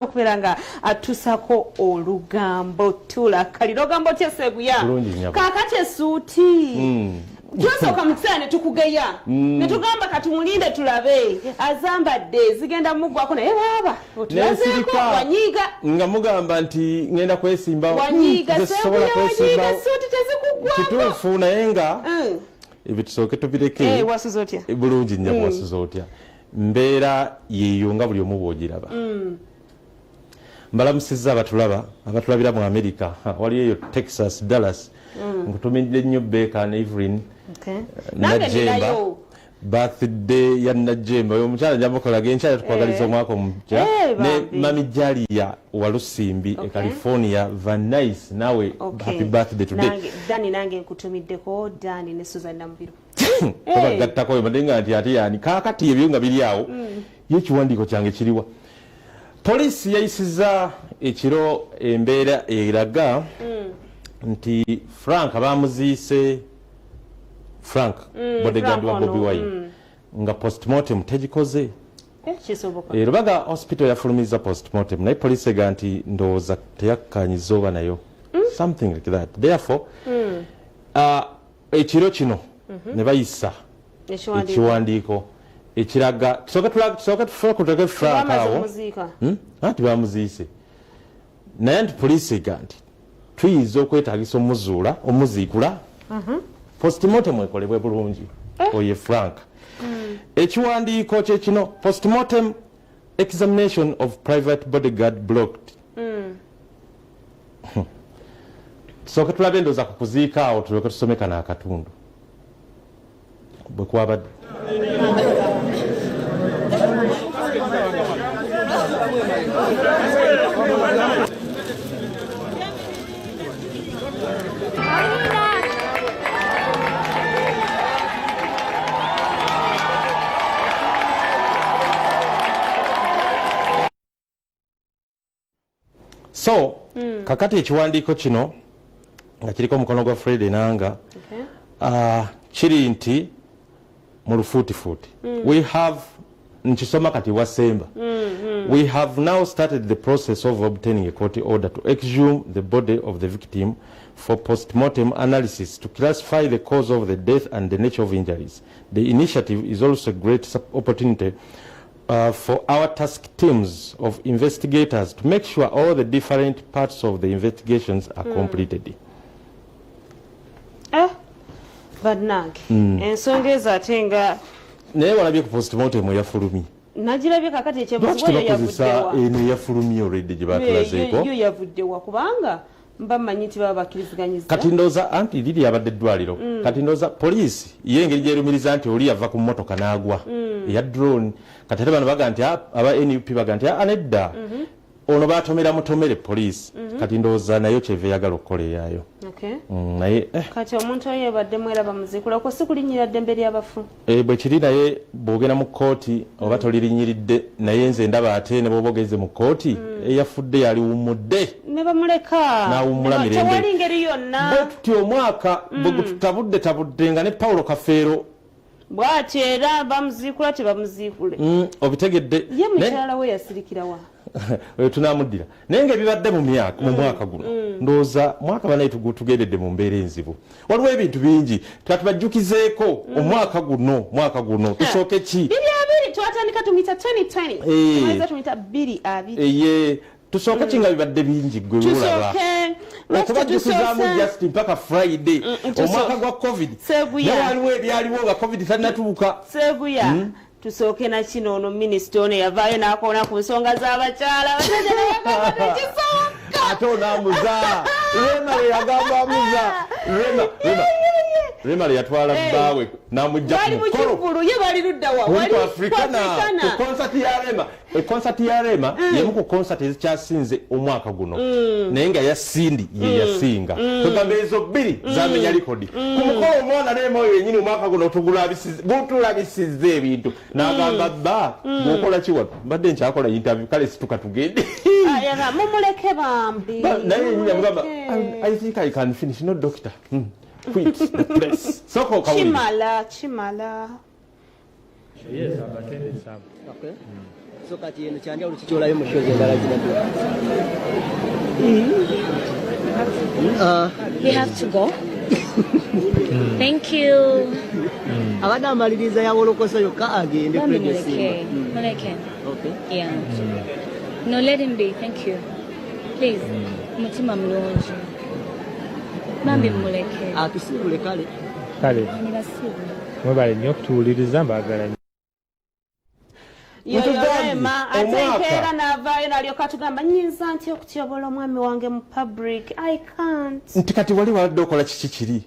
Okubeera nga atusako olugambo tulakalira ogamba otya Seguya? Kakati esuuti twasooka mu kiseera ne tukugeya ne tugamba katumulinde tulabe azambadde zigenda muggwako, naye baaba otulazeeko wanyiiga. Nga mugamba nti ngenda kwesimba. Wanyiiga Seguya, wanyiiga, suuti tezikuggwako. Kituufu, naye nga ebyo tusooke tubireke. Eh, wasuze otya? Bulungi nnyabo, wasuze otya? Mbeera yeeyo nga buli omu bw'ogiraba. Mbalamusizza abatulaba, abatulabira mu America. Waliyo eyo Texas, Dallas. Nkutumidde nnyo Beka ne Evelyn. Nange. Najjemba. Ninayo. Birthday ya Najjemba oyo omukyala njamukolaga enkyala, tukwagaliza omwaka omupya Eh, ne bambi. Mami Jalia Walusimbi e California, Van Nice, naawe happy birthday today. Nange, Dani, nange nkutumiddeko Dani ne Susan Namubiro. Obagattako oyo mbadde nga nti ate yani kaakati ebyo nga biri awo, ye ekiwandiiko kyange kiriwa? Poliisi yayisiza ekiro embeera eraga nti Frank bamuziise, Frank bodyguard wa Frank Bobi ono, Wine, nga postmortem tegikoze. Eh, kisoboka. Lubaga Hospital yafulumiza postmortem, naye poliisi ega nti ndowooza teyakkanyiza oba nayo something like that. Therefore ekiro kino ne bayisa ekiwandiiko. Ekiwandiiko ekiraga tusooke tufe Frank Bamaze awo. omuziika. Hmm? Anti bamuziise, naye nti poliisi ega nti tuyinza okwetagisa omuzuula, omuziikula, postmortem ekolebwe bulungi. Oye Frank, ekiwandiiko kyekino: "Postmortem examination of private bodyguard blocked." Tusooke tulabe endooza ku kuziika awo, tulyoke tusome kano akatundu bwe kwabadde. So kakati ekiwandiiko kino nga kiriko omukono gwa Fred Enanga, kiri nti mu lufuutifuuti, we have, nkisoma kati wasemba, "We have now started the process of obtaining a court order to exhume the body of the victim for postmortem analysis to classify the cause of the death and the nature of injuries. The initiative is also a great opportunity for our task teams of investigators to make sure all the different parts of the investigations are completed." Eh, bannange, ensonga ezo ate nga Naye walabye ku postmortem eyafulumye? Nagirabye. Kakati Lwaki ekyebuzibu yo tebakozesa yavuddewa? Eno eyafulumye already gye batulazeeko. Yo yavuddewa? Kubanga mba mmanyi nti baba bakkiriziganyiza. Kati ndowooza anti liri yabadde eddwaliro. Kati ndowooza poliisi ye engeri gyerumiriza nti oli yava ku mmotoka n'agwa eya drone, kati ate bano baga nti ah, aba NUP baga nti aa nedda, ono batomera mutomere poliisi. Kati ndowooza nayo kyeva eyagala okukola eyaayo. Naye Kati omuntu oyo yebaddemu era bamuziikula, okwo si kulinnyira ddembe ly'abafu? Eh, bwe kiri, naye bw'ogenda mu kkooti oba tolirinyiridde. Naye nze ndaba ate ne bw'oba ogenze mu kkooti, eyafudde yaliwummudde. Ne bamuleka. N'awummula mirembe. Tewali ngeri yonna. Bwe tuti omwaka bwe gututabudde tabudde nga ne Paulo Kafeero. Bw'atyo era bamuziikula, tebamuziikule. Obitegedde. Ye mukyala we yasirikirawa? Oyo tunamuddira, naye nga ebibadde mu myaka, mu mwaka guno, ndowooza mwaka banaye tugendedde mu mbeera enzibu. Waliwo ebintu bingi katubajjukizeeko omwaka guno. Mwaka guno tusooke ki? 2020 twatandika tumuyita 2020. Tumaliza tumuyita 2020. Eye, tusooke ki nga bibadde bingi gwe lulaba? Tusooke lwaki Okubajjukizaamu tetusoose? Just mpaka Friday. Omwaka gwa COVID. Seguya. Naye waliwo ebyaliwo nga COVID tannatuuka. Seguya, tusooke na kino. Ono minisita ono yavaayo n'akoona ku nsonga z'abakyala, abasajja nabagamba tekisoboka. Ate onaamuza Rema lwe yagamba, amuza Rema, Rema, Rema lwe yatwala bbaawe n'amugja ku Bali mu mukolo. kivvulu, ye bali ludda wa? Oli Wali ku Africana. Africana. Ku konsati ya Rema. Ekonsati ya Rema yemu ku konsati ezikyasinze omwaka guno, naye nga ya Cindy ye yasinga. Kwegamba ezo bbiri zamenya likodi ku mukolo. Omwana Rema oyo yenyini omwaka guno gutulabisizza ebintu, n'agamba bba, "Gwokola ki wano?" "Mbadde nkyakola interview." "Kale situka tugende." Ah, yaga, mumuleke bambi. Naye yenyini amugamba, Mumuleke. I think I can finish." "No, doctor. Quit the place." Sooka okawulire. Kimala, kimala. Yes, I've attended some. Okay. So kati eno kyanjawulo kikyolayo mu shows endala zibadde. We have to go. Thank you. Abadde amaliriza yawolokosa yokka agende. Bambi. Fred Muleke. Simba. Muleke. Okay. Yeah. No, let him be. Thank you. Please. Mutima mulungi. Bambi muleke. Atusiibule kale. Kale. Ani basiibule. Mwebale nnyo okutuwuliriza, mbaagala nnyo. Yoyo. Ntugambye, Rema ate omwaka. enkeera n'avaayo n'alyoka atugamba, "Nyinza ntya okutyobola omwami wange mu public? I can't." Nti kati wali wadde okola kiki kiri?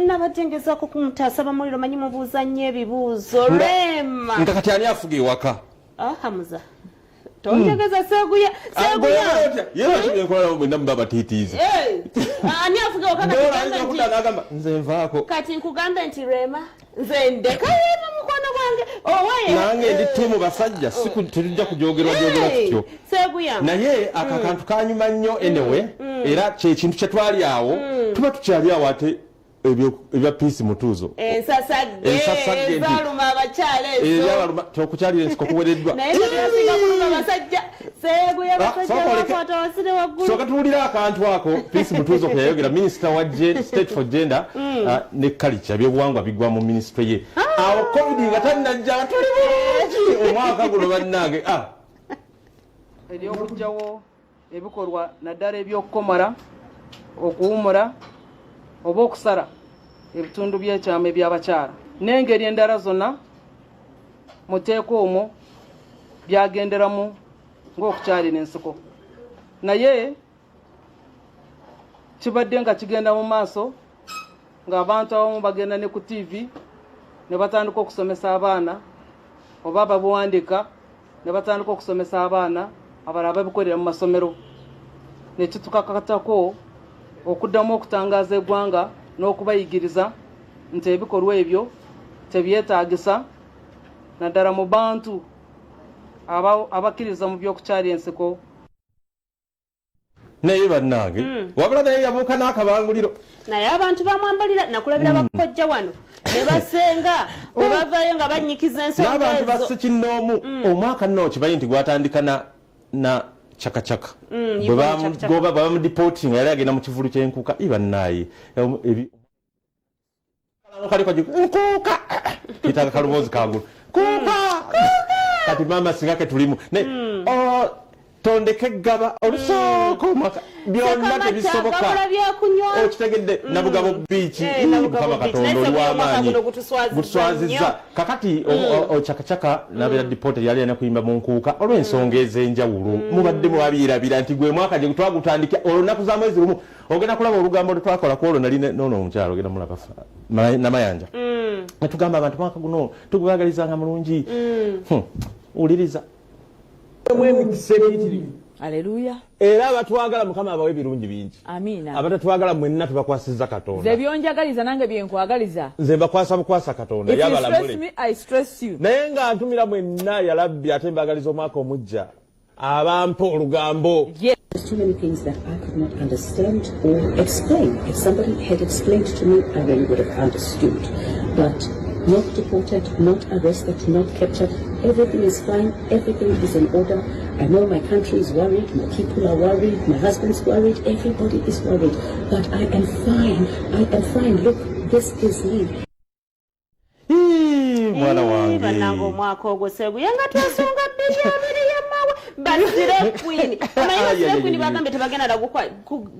Nabadde ngezaako kumutaasa bamuliro, manyi mubuuza nnyo ebibuuzo. Rema. Nga kati ani afuga ewaka? Ah, Hamuza, tonjogeza Seguya. Seguya. Yebakibenkolala mwenna muba batiitiizi. Eh, ani afuga ewaka? Kati nkugambe nti- Nagamba nze nvaako. Kati nkugambe nti Rema, nze ndeka Rema mukwano gwange owaye. Nange ndi tiimu basajja, tetujja kujogerwa jogerwa tutyo. Seguya. Naye aka kantu kanyuma nnyo anyway, era kyekintu kyetwali awo, tuba tukyali awo ate ebya Peace Mutuuzo. Ensasagge. Ensasagge Ezaluma abakyala ezo. Ebyabaluma okukyalira ensiko kuwereddwa. Naye tebyasinga kuluma basajja, Seguya. Ah, Basajja sooka bakwata wasire waggulu. Sooka tuwulire akantu ako Peace Mutuuzo ke yayogera, minisita wa state for gender ne culture, ebyobuwangwa bigwa mu minisitule ye. Awo COVID nga tannajja, nga tuli bulungi omwaka guno bannange. Ah, Ery'okuggyawo ebikolwa naddala ebyokukomala, okuwumula oba okusala ebitundu by'ekyama eby'abakyala n'engeri endala zonna mu tteeka omwo byagenderamu ng'okukyalira ensiko. Naye kibadde nga kigenda mu maaso ng'abantu abamu bagenda ne ku TV ne batandika okusomesa abaana oba babuwandiika ne batandika okusomesa abaana, abalala babikolera mu masomero, ne kitukakatako okuddamu okutangaaza eggwanga n'okubayigiriza nti ebikolwa ebyo tebyetaagisa, naddala mu bantu abakkiriza mu by'okukyala ensiko. Naye bannange, wabula naye yabuuka n'akabanguliro. Naye abantu bamwambalira nakulabira bakojja wano ne basenga bwe bavaayo nga banyikiza ensonga N'abantu ezo. basse kinnoomu. Omwaka nno okimanyi nti gwatandika na Chakachaka. Bwe Yvonne Chaka Chaka. Bwe bamudeportinga, yali agenda mu kivulu ky'enkuuka. Ibannaaye, kaliko nkuuka kitaka kaloboozi kagulu kuuka. Kati maama singa ketulimu ne oh, tondeke gaba olusooka omwaka byonna Sekamata, tebisoboka. Gabula byakunywa. Okitegedde, Nabugabo Beach. Eh, Nabugabo Mukama Beach. Katonda Naye oli Seguya, omwaka w'amaanyi. guno gutuswazizza Gutuswazizza. nnyo. Kakati Chakachaka nabeera deported, yali alina kuyimba mu nkuuka olw'ensonga ez'enjawulo. Mubadde mwabirabira nti gwe mwaka gye twagutandika olunaku za mwezi lumu, ogenda kulaba olugambo lwe twakola ku olwo. Nali noono omukyalo ogenda mulaba Namayanja, netugamba abantu mwaka guno tugwagalizanga mulungi. Wuliriza emikisa emiyitirivu. Aleluya. Era abatwagala, Mukama abawe ebirungi bingi. Amiina. Abatatwagala mwenna tubakwasizza Katonda. Nze byonjagaliza nange byenkwagaliza. Nze mbakwasa bukwasa Katonda. If you stress Yabalamule. me, I stress you. Naye nga ntumira mwenna yalabbi, ate mbagaliza omwaka omujja abampa olugambo. Yes. There's too many things that I could not understand or explain. If somebody had explained to me, I really would have understood. But not deported, not arrested, not captured. Everything is fine. Everything is in order. I know my country is worried. My people are worried. My husband's worried. Everybody is worried. But I am fine. I am fine. Look, this is me. Ii, mwana wange. Bannange, omwaka ogwo Seguya nga twesunga 2020 yamawe basire queen. Omanyi basire queen bagambye tebagenda na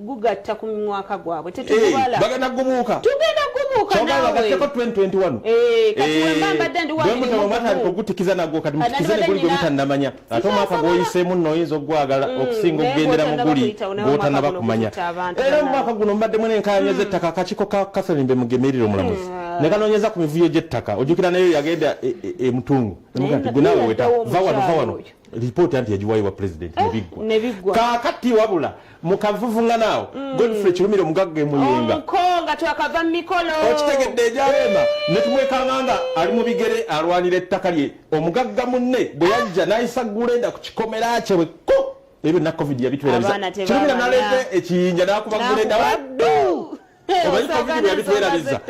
gugatta ku mwaka gwabwe, tetugubala. Bagenda gubuuka. Tugenda gubuuka Kyokka naawe. bagatteko 2021. Eh, kati wemba mbadde ndi wa Gwe mutaba mirimu mwatandika gumu. ogutikiza nagwo, kati Ah, mutikize ne nandibadde guli gwe mutannamanya. Ate omwaka gw'oyiseemu nno oyinza ogwagala okusinga naye okugendera mu gw'otannaba guli kuyitawo, naye gw'otannaba omwaka guno kumanya. gukutta abantu Era bannange. omwaka guno mbaddemu n'enkaanya z'ettaka. Akakiiko ka Catherine Bemugemerire omulamuzi ne kanoonyeza ku mivuyo gy'ettaka. Ojjukira nayo yagenda e Mutungu. Nemugaa nti gwe naawe weta Naddawo va wano, va omukyala wano. oyo. Lipooti anti yagiwayo wa pulezidenti, nebiggwa. Ne biggwa. Kaakati wabula mu kavuvungana awo, Godfrey Kirumira omugagga emuyenga. Omuko nga twakava mu mikolo. Okitegedde, egyalema ne tumwekanga nga ali mu bigere alwanira ettaka lye. Omugagga munne bwe yajja n'ayisa gulenda ku kikomera kye bwe ko, ebyo byonna COVID yabitwerabiza. Abaana Kirumira tebamanya. naleeta ekiyinja n'akuba gulenda. N'akuba Waddu. Omanyi Covid yabitwerabiza.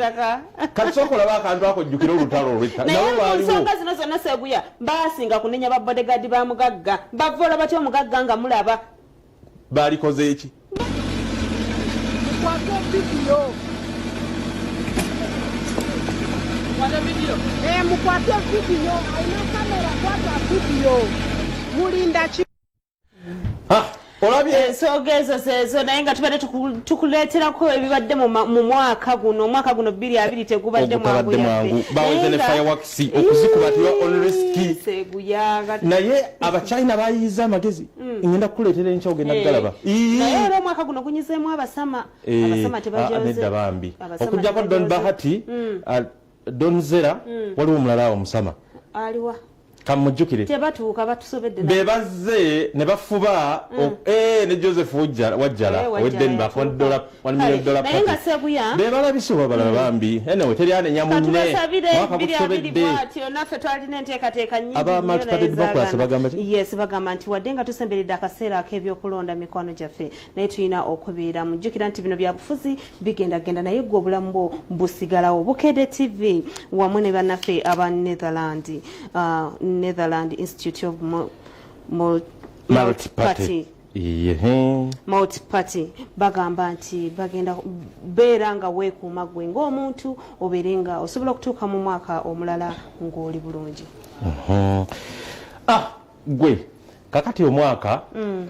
Kati sooka olabe akantu ako ojjukire olutalo olw'ettaka. Naye Nalwo mu lwaliwo. nsonga zino zonna Seguya baasinga kunenya ba bodyguard ba mugagga. Bavvoola batya omugagga nga mulaba? Baalikoze ki? Mukwate vidiyo. Eh, mukwate vidiyo. Alina kamera kwata vidiyo. Mulinda ki? Olabye ensonga ezo zezo, naye nga tubadde tukuleeterako ebibadde mu mwaka guno. Omwaka guno 2020 tegubadde mwangu. Ogutabadde mwangu. Baweze ne fireworks okuzikuba tiwa on risk. Seguya Naye Abachina bayiyiza amagezi. Ngenda kukuleetera enkya, ogenda kugalaba. Naye era omwaka guno gunyizeemu abasama. Abasama tebajoze. Nedda bambi. Abasama Okuggyako Don tebajoze. Bahati, Don Zera, waliwo omulala awo musama. Aliwa? Kamujjukire. Tebatuuka, batusobedde. Be bazze ne bafuba ne Joseph Wajjala Wajjala ow'e Denmark, yatuuka. $1 million Naye nga party. Seguya Be balabise oba balala bambi. Anyway, teri anenya munne. Katubasabire Mwaka 2020 gutusobedde. bwatyo naffe twalina enteekateeka nnyingi Aba nnyo, Multi-Party naye Democracy zaagaana. bagamba ki? Yes, bagamba nti wadde nga tusemberedde akaseera ak'ebyokulonda, mikwano gyaffe, naye tulina okubeera mujjukira nti bino byabufuzi bigendagenda, naye gwe obulamu bwo busigalawo. Bukedde TV wamu ne bannaffe aba Netherland, Netherland Institute of Multi-Party. Yehe. Multiparty bagamba nti bagenda beera nga weekuuma gwe ng'omuntu, obeere nga osobola okutuuka mu mwaka omulala ng'oli bulungi. Ah, gwe kakati omwaka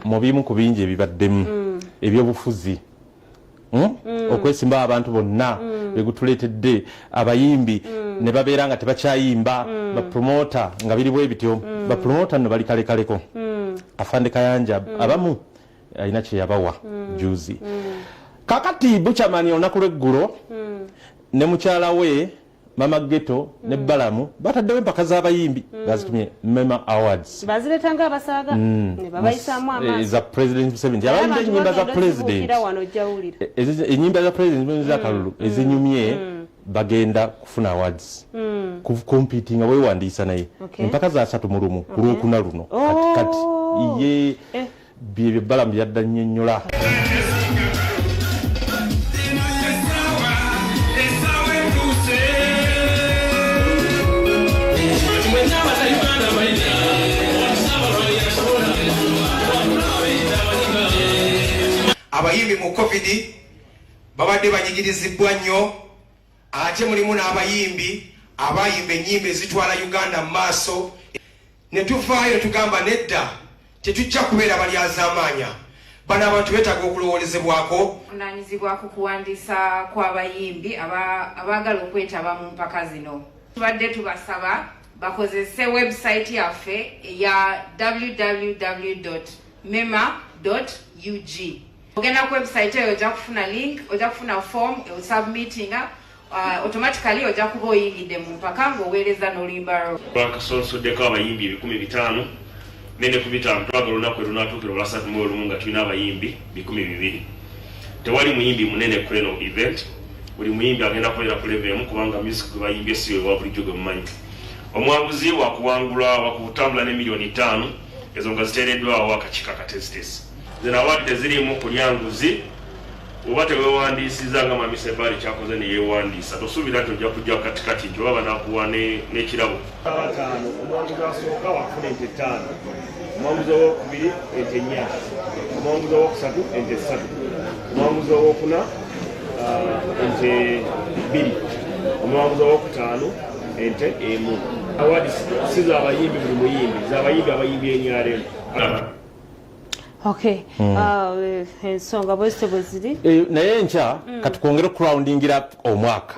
mu bimu ku bingi ebibaddemu ebyobufuzi, Okwesimba abantu bonna begutuleetedde, abayimbi ne babeera nga tebakyayimba, bapromota nga biri bwe bityo. Bapromota nno bali kalekaleko. Afande Kayanja abamu alina kye yabawa juzi. Kakati Buchamani olunaku lw'eggulo ne mukyala we Mama Ghetto ne Balamu bataddewo empaka z'abayimbi, bazitumye Mema Awards. Bazireeta nga abasaaga ne babayisaamu amaaso. Za President Museveni, abayimbi enyimba za president Wano ojja wulira. Enyimba za president z'akalulu ezinyumye bagenda kufuna awards, competing nga weewandiisa, naye empaka za 31 ku Lwokuna luno. Oh. Kati kati ye Eh. byebyo Balamu byadda nnyonnyola. Abayimbi mu COVID babadde banyigirizibwa nnyo, ate mulimu n'abayimbi abayimba ennyimba ezitwala Uganda mu maaso. Ne tuvaayo ne tugamba nedda, tetujja kubeera balyazaamaanya. Bano abantu beetaaga okulowoolezebwako. Kuvunaanyizibwa ku kuwandiisa kw'abayimbi abaagala okwetaba mu mpaka zino. Tubadde tubasaba bakozese website yaffe eya www mema ug. Ogenda ku website eyo, ojja kufuna link, ojja kufuna form osubmitinga, automatically ojja kuba oyingidde mu mpaka ng'oweereza n'oluyimba lwo. Twakasonsoddeko abayimbi 500, nene ku 500 twagala olunaku lwe lunaatuukira olwa 31 nga tulina abayimbi 200. Tewali muyimbi munene ku eno event, buli muyimbi agenda kubeera ku level emu, kubanga music gwe bayimbye si we wa bulijjo gwe mumanyi. Omuwanguzi wakuwangula, wakutambula ne 5 miliyoni ezo nga ziteereddwawo akakiiko akatesitesi. Zino award teziriimu kulya nguzi. Oba tewewandiisiza nga Mami Sebaali kyakoze ne yeewandiisa, tosuubira nti ojja kujja katikati nti oba banaakuwa n'ekirabo. Abataano, omuwanguzi asooka wakufuna ente ttaano, omuwanguzi owokubiri ente nnya, omuwanguzi owokusatu ente ssatu, omuwanguzi owokuna ente bbiri, omuwanguzi owokutaano ente emu. Award si z'abayimbi buli muyimbi, z'abayimbi abayimbi NRM. Okay. Ensonga bwezito bwe ziri. Naye enkya katukwongere okuroundingira omwaka,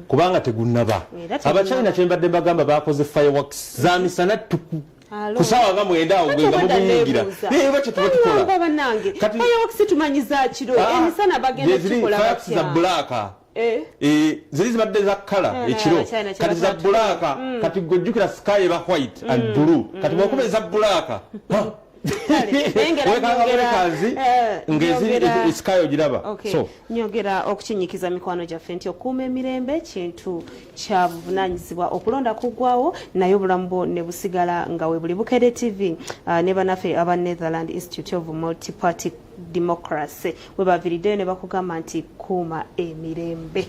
kubanga tegunnaba. Era tegunnaba. Abachina kyembadde mbagamba, bakoze fireworks za misana tuku Alo. ku saawa nga 9 awo, gwe nga Ate obwedda muguyingira. neebuuza. Eh, oba kye tuba tukola. Bannange, bannange, fireworks tumanyiza kiro, emisana bagenda Ziri kikola fireworks za batya? black. Ziri zibadde za kala ekiro, Abachina kye kati za batwala. black. Kati gwe ojjukira sky eba white and blue, kati bwokuba eza black. Wekanga bulekazi ng'eziri sky ogiraba. So nyongera okukinyikiza mikwano gyaffe nti okuuma emirembe kintu kya buvunaanyizibwa. Okulonda kuggwawo naye obulamu bwo ne busigala nga we buli. Bukedde TV ne banaffe aba Netherland Institute of Multiparty Democracy we baviiriddeyo ne bakugamba nti kuuma emirembe.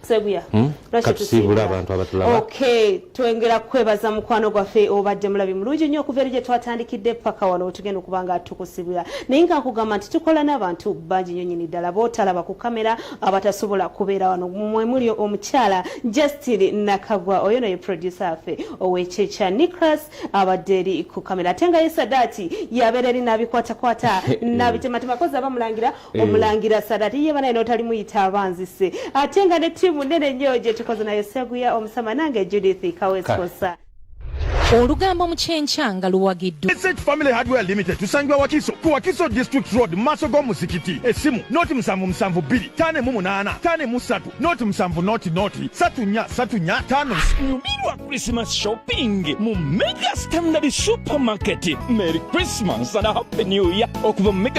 Seguya. Katusiibula abantu abatulaba. Okay, twengera kwebaza mukwano gwaffe obadde mulabi mulungi nnyo okuva eri gye twatandikidde paka wano wetugenda okuba nga tukusibula, naye nga nkugamba nti tukola n'abantu bangi nnyo nnyini ddala bootalaba ku kamera, abatasobola kubeera wano. Mwe muli omukyala Justin Nakagwa, oyo naye producer waffe ow'ekyekya. Nicholas abadde eri ku kamera, ate nga ye Sadaati yabeera eri n'abikwatakwata n'abitematema kozi abamulangira. Omulangira Sadati ye banaye n'otali muyita abanzise, ate nga ne ttiimu nnene nnyo gye tukoze nayo, Seguya Omusama nange Judith Kaweskosa. Olugambo mu kyenkya nga luwagiddwa SH Family Hardware Limited. Tusangibwa Wakiso ku Wakiso District Road, mu maaso g'omuzikiti. Essimu 072 58 53 0 7 0 0 3 4 3 4 5. Nyumirwa Christmas shopping mu Mega Standard Supermarket. Merry Christmas and a Happy New Year okuva mu Mega.